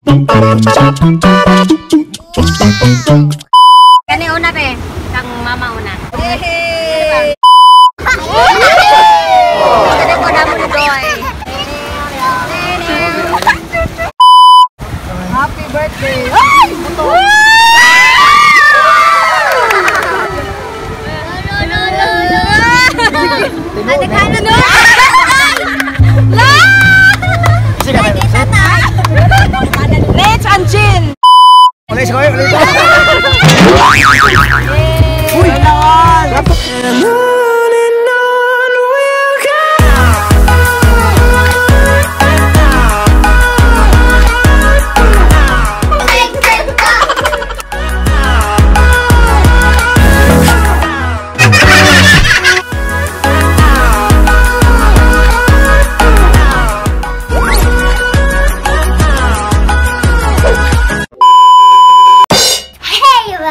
Kani una be, kang mama una. Hey! Kada ko na mo doy. Happy birthday! Ay! Buto! No, no, no, no. Ay, nagkano no? La! Let's and Jin! Ulit, ulit, ulit. Uy!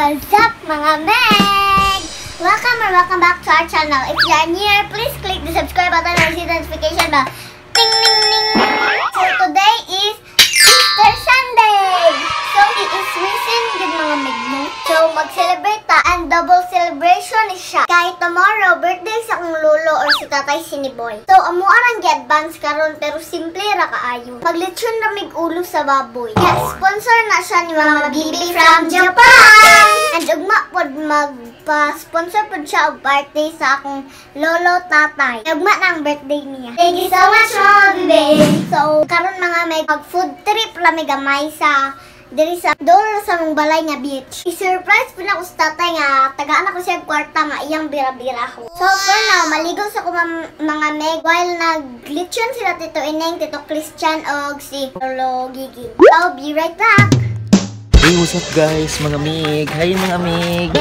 What's up, mga Meg? Welcome or welcome back to our channel. If you are new here, please click the subscribe button and hit the notification bell. Ding, ding, ding. So today is Easter Sunday. So it is risen good, mga Meg, no? So mag-celebrate ta and double celebration is siya. Kahit tomorrow, birthday sa akong lolo or si Tatay Siniboy. So amo arang gi-advance karon pero simple ra kaayo. Maglechon ra mig ulo sa baboy. Yes, sponsor na siya ni Mama Bibi from Japan. And ugma pod magpa-sponsor pod siya og birthday sa akong lolo tatay. Ugma na ang birthday niya. Thank you so much, Mama Bibi. So karon mga Meg, mag food trip ra mi gamay sa diri sa dool sa mong balay nga beach. I-surprise po na ko sa tatay nga tagaan ako siya kwarta nga iyang bira-bira ko. So for now, maligo sa ko mga Meg while naglitsyon sila Tito Ineng, Tito Christian og si Lolo Gigi. So be right back. Hey, what's up guys, mga Mig? Hi mga Mig.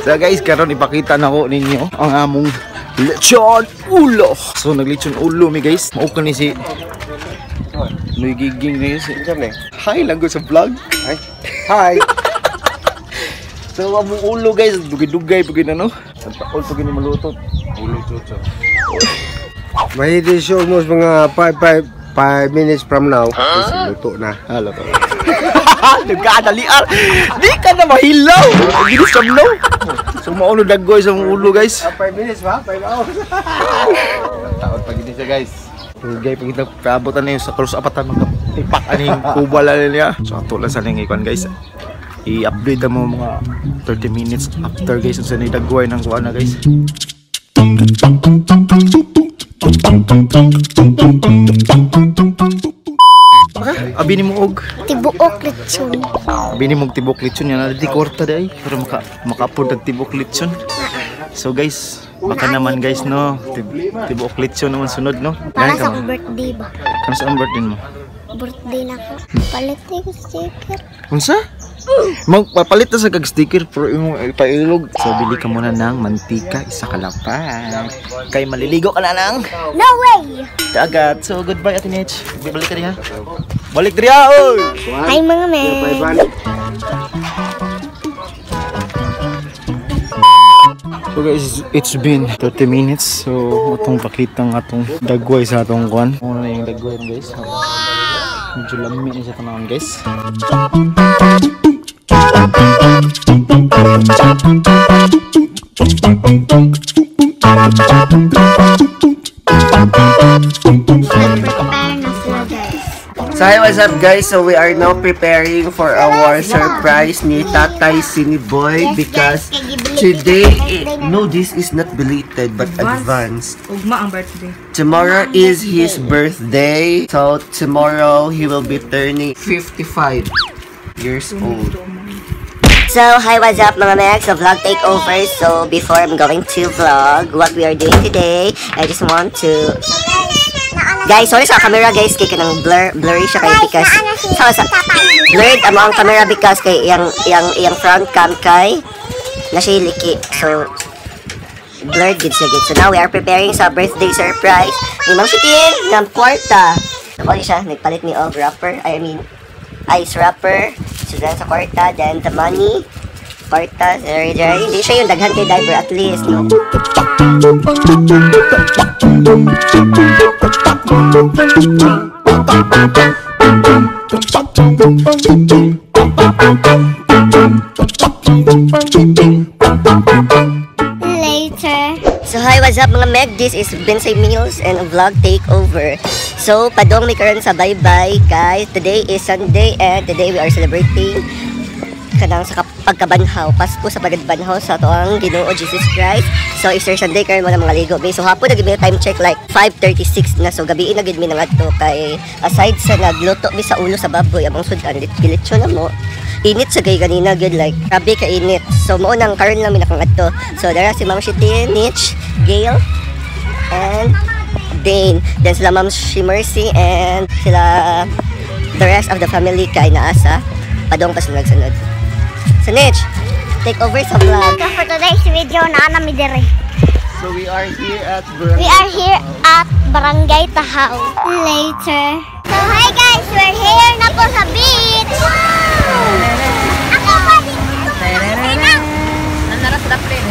So guys, karon ipakita na ko ninyo ang among lechon ulo. So naglechon ulo mi guys. Mao ka ni si Noy Giging na yun. Hi lang ko sa vlog. Hi. Hi. So among ulo guys, dugay-dugay pag ano. Ang taol pag ni maluto. Ulo chucho. May this almost mga 5 minutes from now. Huh? Luto na. Ah, luto. Nagkadalian. Di ka na mahilaw. Gini sa blow. So mauno daggoy sa mong ulo guys. 5 minutes ba? 5 hours. Taon pag ini siya guys. Dugay pag ito paabotan na yun sa krus apatan magkapipak aning kubala niya. So ato lang sa ning ikuan guys. I-update mo mga 30 minutes after guys sa ni dagway ng kuan na guys. Abi ni mo og tibuok lechon. Abi ni mo og tibuok lechon yan di kwarta day pero maka-afford og tibuok lechon. So guys, baka naman guys no, tibuok lechon naman sunod no. Para sa akong birthday ba? Para sa akong birthday mo? Birthday na ko. Palit ni ko sticker. Unsa? Magpapalit na sa kag sticker pero imong ipailog. So bili ka muna ng mantika, isa ka lapad. Kay maliligo ka na lang. No way. Dagat. So goodbye Ate Nech. Balik ka diha. Balik diha oy. Hi mga men. So guys, it's been 30 minutes. So atong pakita nga atong dagway sa atong kuan. Muna na yung dagway guys. Wow! Medyo lami na siya tanawon guys. Prepare na sila guys. So hi, what's up guys? So we are now preparing for our surprise ni Tatay Siniboy because today, no, this is not belated but advanced. Ugma ang birthday. Tomorrow is his birthday. So tomorrow he will be turning 55 years old. So hi, what's up mga Meg? So vlog takeover. So before I'm going to vlog what we are doing today, I just want to guys, sorry sa camera guys, kay kanang blurry siya kay because sa blurred amo ang camera because kay iyang front cam kay na siya liki. So blurred gid siya gid. So now we are preparing sa birthday surprise ni Ma'am Shitin ng kwarta. So mao siya nagpalit ni og wrapper, I mean ice wrapper. So then sa kwarta, then the money kwarta, sorry, sorry. Hindi siya yung daghan kay diver at least, no? Later. So hi, what's up mga Meg? This is Bensay Meals and a vlog takeover. So padong mi karon sa bye-bye guys. Today is Sunday and today we are celebrating kanang sa pagkabanhaw, Pasko sa pagkabanhaw sa atoang Ginoo Jesus Christ. So Easter Sunday karon mo na mga ligo mi. So hapon na gid mi time check like 5:36 na. So gabi na gid mi nangadto kay aside sa nagluto mi sa ulo sa baboy among sudan gilitso na mo. Init sa gay ganina gid like grabe ka init. So mao nang karon lang mi nakangadto. So dara si Ma'am Shitin, Mitch, Gail, and Dane. Then sila Ma'am si Mercy and sila the rest of the family kay naasa padong pa sila nagsunod. So Mitch, take over sa vlog. So for today's video, naa na mi diri. So we are here at We are here at Barangay Tahaw. Later. So hi guys, we're here na po sa beach. Ako pa di ko Nandara sa dapre.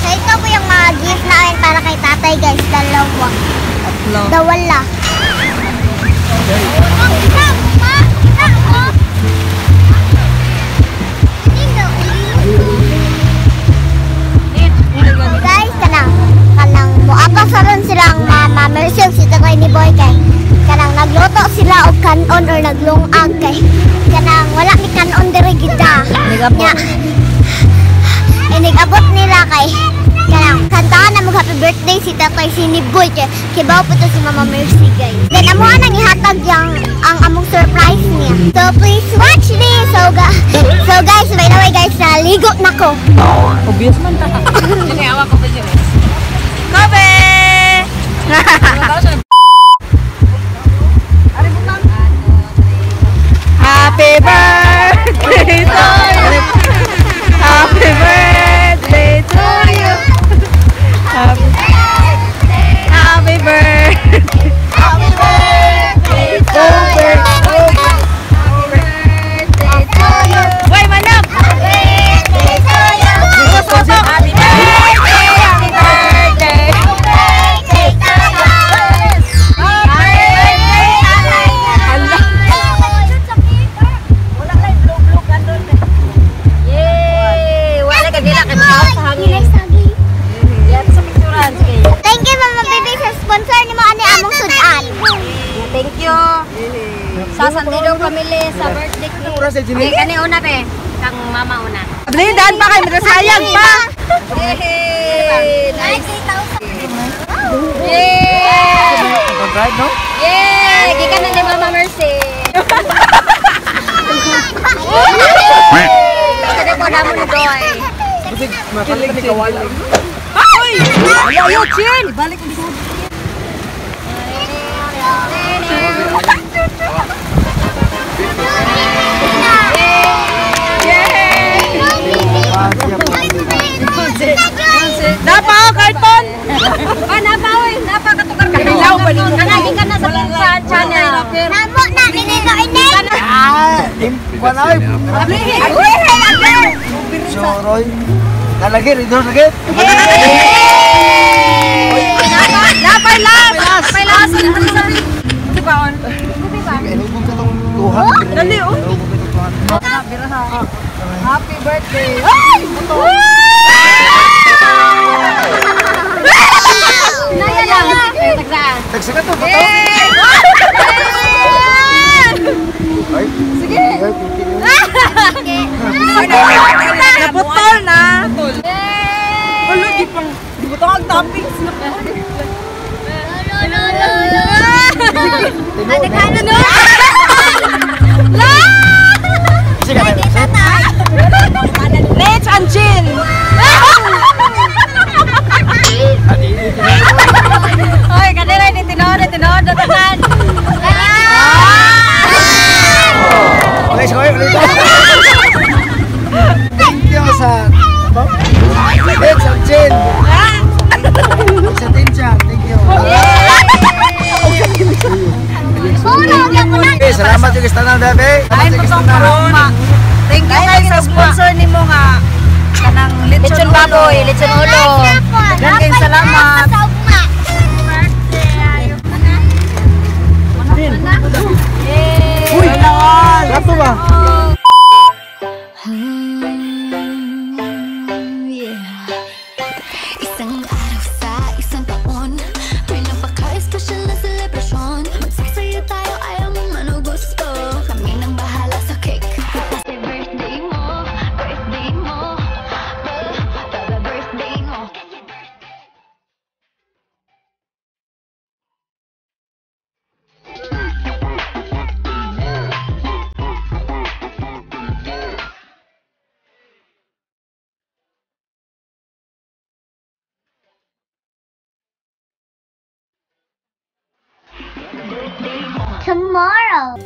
So ito po yung mga gift namin para kay tatay guys, dalawa. Tatlo. Dawala. So guys, kanang kanang moapa sa ron silang mama Mercy ug si tatay ni Boy kay kanang nagluto sila og kanon or naglungag kay kanang wala mi kanon diri gida. Nya. Inigabot nila kay kanang kantahan na mag happy birthday si tatay si ni Boy kay kibaw po to si Mama Mercy guys. Then amo nang ihatag yang ang among surprise niya. So please watch this. So guys, by the way guys, naligo na ko. Obvious man ta. Dini awa ko pa dyan. Kobe! Happy birthday to you. Happy birthday to you. Happy, happy birthday. Happy birthday to you. Happy birthday to you. Wait, manap! Happy birthday to you. Happy birthday! Happy birthday! Happy birthday to you. Happy birthday! Hala. Yay! Wala ka dila kay mga sa hangin. Yan sa picturean. Sige. Thank you Mama Baby sa sponsor ni mo ani among sudan. Thank you. Sa Santino family sa birthday ko. Okay, kani una be. Kang mama una. Abli, daan pa kayo, matasayag pa! Yay! Nice! Yay! Right, no? Yay! Gikan na ni Mama Mercy. Sige po na mo ni Doy. Makilig ni kawala. Ay! Ayaw, chin! Ibalik mo dito. Yay! Napa, oh, karton! Ah, napa oy, napa katukar ka. Kahilaw pa din. Kana gikan na sa channel. Namo na dinino ini. Ah, kuan ay. Abli, abli! Soroy. Nalagi rin doon lagi. Napay las! Napay las! Di ba on? Inubog ka tong tuhan. Dali, oh. Inubog ka tong tuhan. Happy birthday! Ay! Naya lang. Tagsaan. Tagsa ka to, bato. Ay. Sige. Naputol na! Wala, di pang... Di ba ang toppings na Sige ka. Let's and Chin! Oy, kanila ni tinuod, tinuod na tanan. Okay, sige, ulit. Thank you sa Let's and Chin. Sa Tincha, thank you. Okay, salamat yung tanan, bebe. Ay, Salamat yung tanan. Thank you guys sa sponsor nimo nga kanang lechon Lechon baboy, lechon ulo. Daghang salamat. Birthday. ba? Isang araw sa isang taon, may napaka-espesyal na selebrasyon. Magsasaya tayo, ayaw mo man o gusto. Kami nang bahala sa cake. Kasi birthday mo, birthday mo. Tomorrow.